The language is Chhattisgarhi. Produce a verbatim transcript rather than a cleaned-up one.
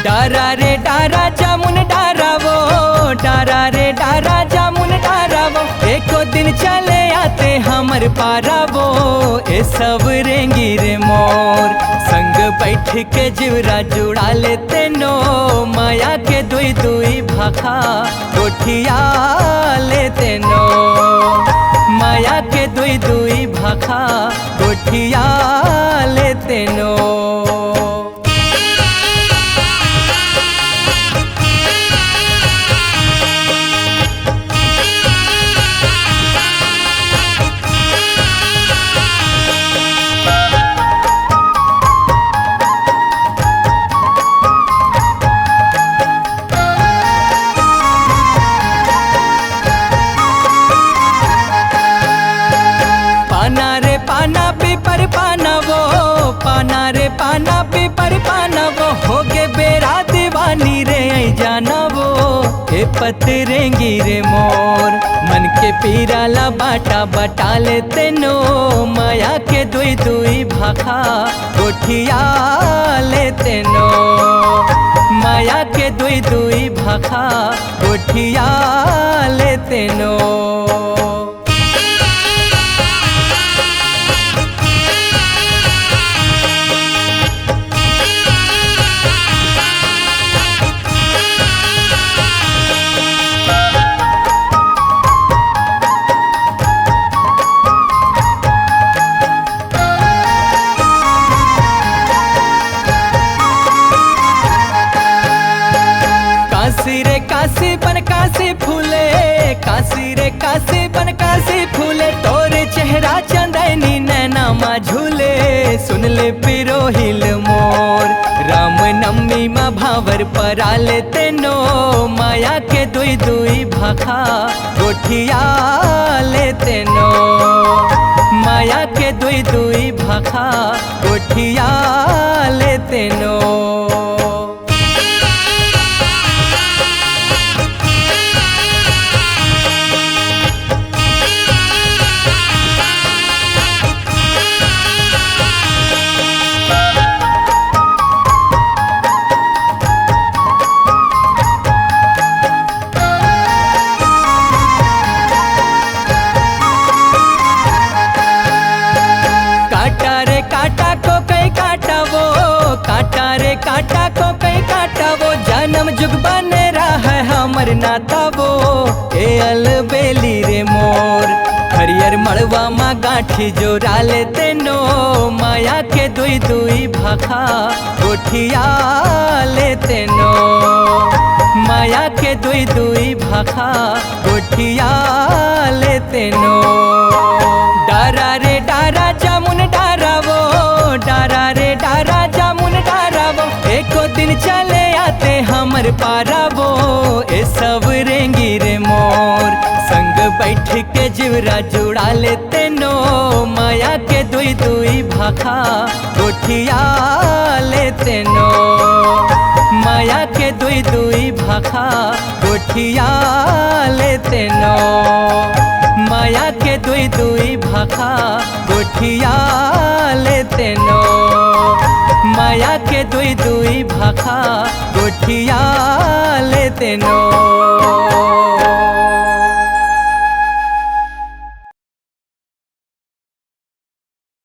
डारा रे डारा जामुन डारा वो, डारा रे डारा जामुन डारा वो, एको दिन चले आते हमर पारा वो। ए सब रेंगी रे मोर, संग बैठ के जिवरा जुड़ा लेते नो, माया के दुई दुई भाखा गोठिया लेते नो, माया के दुई दुई भाखा गोठिया लेते नो। पाना रे पाना पीपर पाना वो, पाना रे पाना पीपर पाना वो, होगे बेरा दीवानी रे आई जाना वो। ए पतरेंगी रे मोर, मन के पीरा ला बाटा बटा लेते नो, माया के दुई दुई भाखा गोठिया लेते नो, माया के दुई दुई भाखा गोठिया लेते नो। काशी रे काशी बन काशी फूले, काशी रे काशी बन काशी फूले, तोरे चेहरा चंदैनी नैना मा झूले। सुन ले पिरोहिल मोर, राम नवमी मा भांवर परा लेते नो, माया के दुई दुई भाखा गोठिया लेते नो, माया के दुई दुई भाखा गोठिया लेते नो। काटा रे काटा को कई काटा वो, काटा रे काटा को कई काटा वो, जन्म जुग बने रहा है हमर नाता वो। ए अलबेली रे मोर, हरियर मड़वा मा गांठी जोरा लेते नो, माया के दुई दुई भाखा गोठिया लेते नो, माया के दुई दुई भाखा गोठिया लेते नो। डारा रे डारा जामुन डारा वो, डारा रे डारा जामुन डारा वो, एको दिन चले आते हमर पारा वो। ए सब रेंगी रे मोर, संग बैठ के जिवरा जुड़ा लेते नो, माया के दुई दुई भाखा गोठिया लेते नो, माया के दुई दुई भाखा गोठिया लेते नो, माया के दुई दुई भाखा गोठिया लेते नो, माया के दुई दुई भाखा गोठिया लेते नो।